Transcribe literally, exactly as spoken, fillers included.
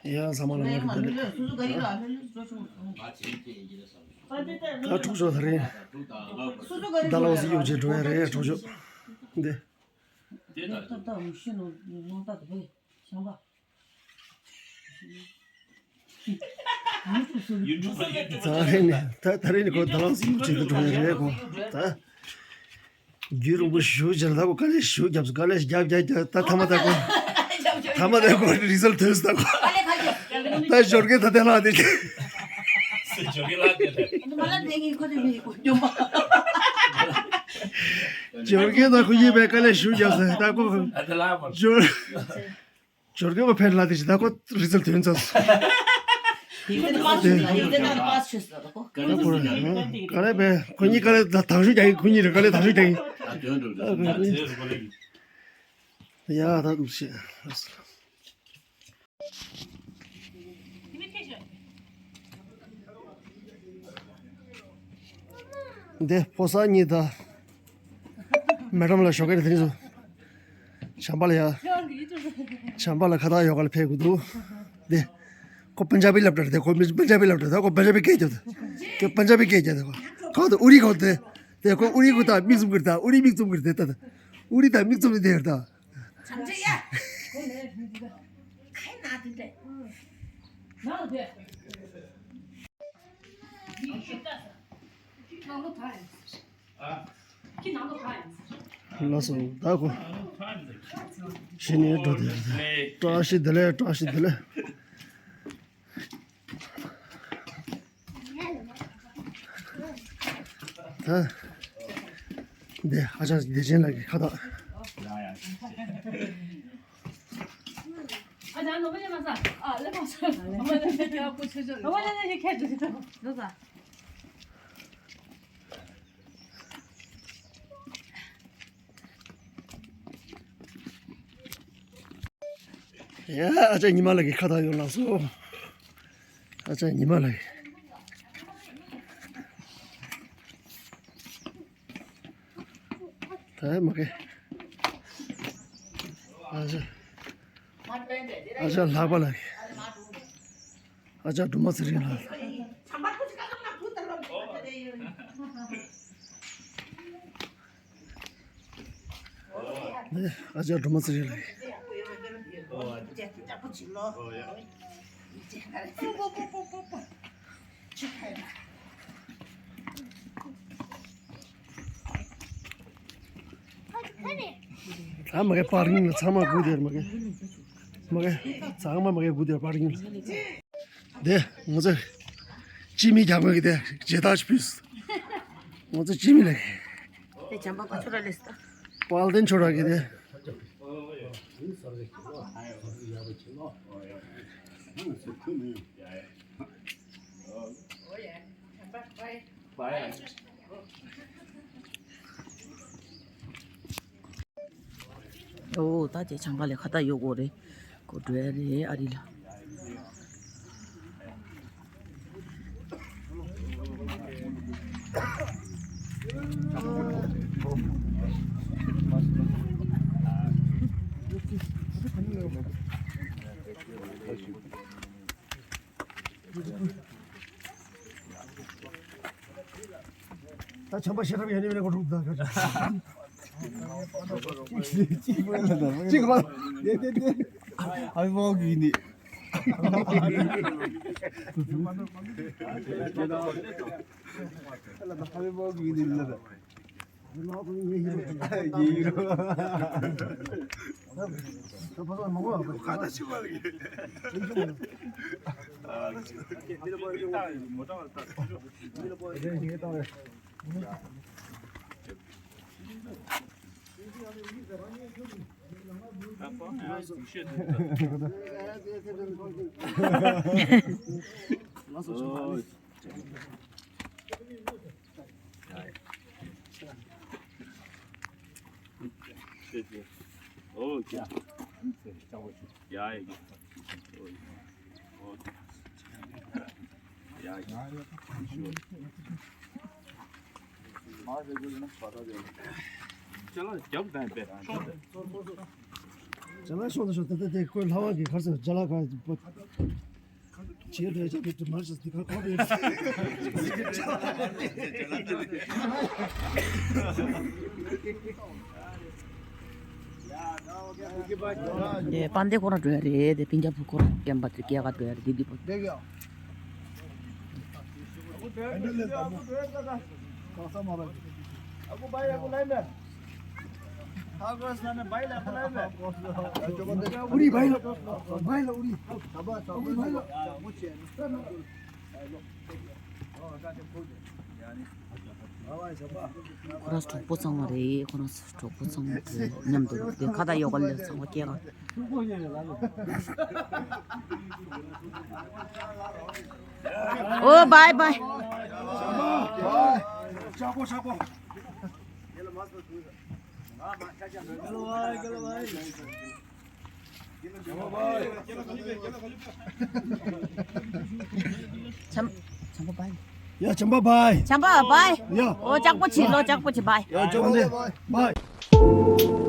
ཡ་ཚང་མ་ལ་ངོ་སྤྲོད་བདེ་ལེགས། ད་གྲོགས་ཤོག་ད་རེས་ད་ལོ་སི་ཡོག་ཅེ་འགྲོ་ཡ་རེད་གྲོགས་ཤོག་འདི། ད་རེས་ནས་ད་ད་རེས་ནས་ཁོ་ད་ལོ་སི་ཡོག་ཅེ་འགྲོ་ཡ་རེད་གོ་ད། རྒྱུན་རིང་པོ་ཞུ་བྱས་ད་གོ་དཀའ་ལས་ཞུ་རྒྱབ་སོ་དཀའ་ལས་རྒྱབ་རྒྱབ་རྒྱབ་ད་ཐ་མ་ད་གོ་ཐ་མ་ད་གོ་རི་ཛལ་ཐོན་སོ་ད་གོ་ད་ཞོར་གན་ད་དེ་ལ་དེ་ཞོར་གན་ལ་དེ་ཞོར་གན་ད་ཁོ་ཡིན་པའི་དཀའ་ལས་ཞུ་རྒྱབ་སོ་ད་གོ་ཞོར། ཇོར་གི་བ་ཕན་ལ་དེ་ཞིག་ད་ཁོ་རི་ཛལ་ཐོན་ཚར་སོང་། ཡིག་ཚད་པཱ་སི་བྱས་སོང་། ཡིག་ཚད་པཱ་སི་བྱས་སོང་། ད་ཁོ་ག་རེ་བས་ཁོ་གཉིས་ཀ་ལས་ད་དང་ཤོས་རྒྱག་གི་ཁོ་གཉིས་རེ་ག་ལས་དང་ཤོས་རྒྱག་གི་ཡ་ད་འདུག་ཤེས། འདི་ཕོ་གསར་གཉིས་དང་། མེ་ཌམ་ལ་ཞོགས་ཀས་དེ་རིང་སུ། བྱམས་པ་ལ་ཡ། བྱམས་པ་ལ་ཁ་བཏགས་ཡོ་ག་ལ་ཕེབས་དགོས་འདུག་འདི། ཁོ་པན་ཇ་བི་སློབ་གྲྭ་རེད་དེ་ཁོ་པན་ཇ་བི་སློབ་གྲྭ་ད་ཁོ་པན་ཇ་བི་སྐད་རྒྱབ་དེ། ཁོ་པན་ཇ་བི་སྐད་རྒྱབ་དེ་ཁོ། ཁོ་ད་ཨུ་རི་ཁོ་དེ། དེ་ཁོ་ཨུ་རི་ཁོ་ད་མིག་བཙུམ་གི་རེད་ད་ཨུ་རི་མིག་བཙུམ་གི་རེད་དེ་ད། ཨུ་རི་ད་མིག་བཙུམ་ནི་དེ་རེད་ད། བྱམས་ཆེ་ཡ། ཁའི་ན་དེ་འདྲ། ན་དེ། ལགས་སོ་ད་གོ་གཞི་ནས་འགྲོ་དེ་བཀྲ་ཤིས་བདེ་ལེགས་བཀྲ་ཤིས་བདེ་ལེགས། ད་འདི་ཨ་ཅག་བདེ་ཆེན་ལགས་ཀྱི་ཁ་བཏགས། ཨ་ཅག་ནོར་བུ་ཡ་མ་ས་ཨ་ལེ་མ་ས་ཨ་མ་ལེ་ཁྱེད་ཁྱེད་ཁྱེད་ཁྱེད་ཁྱེད་ཁྱེད་ཁྱེད་ཁྱེད་ཁྱེད་ཁྱེད་ཁྱེད་ཡ་ཨ་ཅག་ཉི་མ་ལགས་ཀྱི་ཁ་བཏགས་ཡོད་ལགས་སོ། ཨ་ཅག་ཉི་མ་ལགས་ཀྱི། ད་མ་གི། ཨ་ཅག་ཨ་ཅག་ལྷག་པ་ལགས་ཀྱི། ཨ་ཅག་སྒྲོལ་མ་ཚེ་རིང་ལགས། ཨ་ཅག་སྒྲོལ་མ་ཚེ་རིང་ལགས། ད་མ་གི་པར་རྙིང་ལ་ཚང་མ་སྒུག་བསྡད་མ་གི། མ་གི་ཚང་མ་མ་གི་སྒུག་བསྡད་པར་རྙིང་ལ། དེ་ང་ཚོ་སྤྱི་མི་རྒྱག་དགོས་ཀྱི་དེ་རྗེས་ཐག་ཆོད་ཕུལ། ང་ཚོ་སྤྱི་མི་ལ། དེ་བྱམས་པ་ཁོ་ཚོ་ར་ལས་སྟ། དཔལ་ལྡན་ཆོས་གྲགས་ཀྱི་དེ། ཨོ་ད་དེ་བྱམས་པ་ལ་ཁ་བཏགས་ཡོད་དགོས་རེད། ཁོ་འགྲོ་ཡ་རེད་ཨ་རི་ལ། ད་བྱམས་པ་ཤེས་རབ་ཡ་ནི་མེད་ན་གོ་ཐུག་ད་ག་ཅིག་གཅིག་གཅིག་གཅིག་གཅིག་གཅིག་ཨ་མོ་གི་ནི་ཨ་མོ་གི་ནི་ལ། ཅ་ལག་ཤོང་དང་ཤོང་ད་ལྟ་དེ་ཁོའི་ལྷ་དབང་གི་ཁར་སང་ཅ་ལག་ག་བྱེད་འདོད་ཅག་གི་དུ་མར་ཞིག་དེ་ག་གོ་བའི་དེ་པན་དེ་ཁོ་རང་འགྲོ་ཡ་རེད། དེ་པིན་ཇ་བུ་ཁོ་རང་སྐྱེམས་པ་དེ་སྐྱེལ་ག་འགྲོ་ཡ་རེད། དེ་འདི་པོ། ཁོ་རང་གྲོགས་པོ་ཚང་མ་རེད། ཁོ་རང་གྲོགས་པོ་ཚང་མ་དེ་མཉམ་དུ་དེ་ཁ་བརྡ་ཡོ་ག་ལས་ཚང་མ་སྐྱེལ་ག། ཨོ་བའི་བའི། བྱམས། བྱམས་པ་བའི། ཡ་བྱམས་པ་བའི། བྱམས་པ་བའི། ཡ། ཨོ་ལྕགས་པོ་བྱེད་ལོ། ལྕགས་པོ་བྱེད་བའི། ཡ་བྱམས་པ་བའི།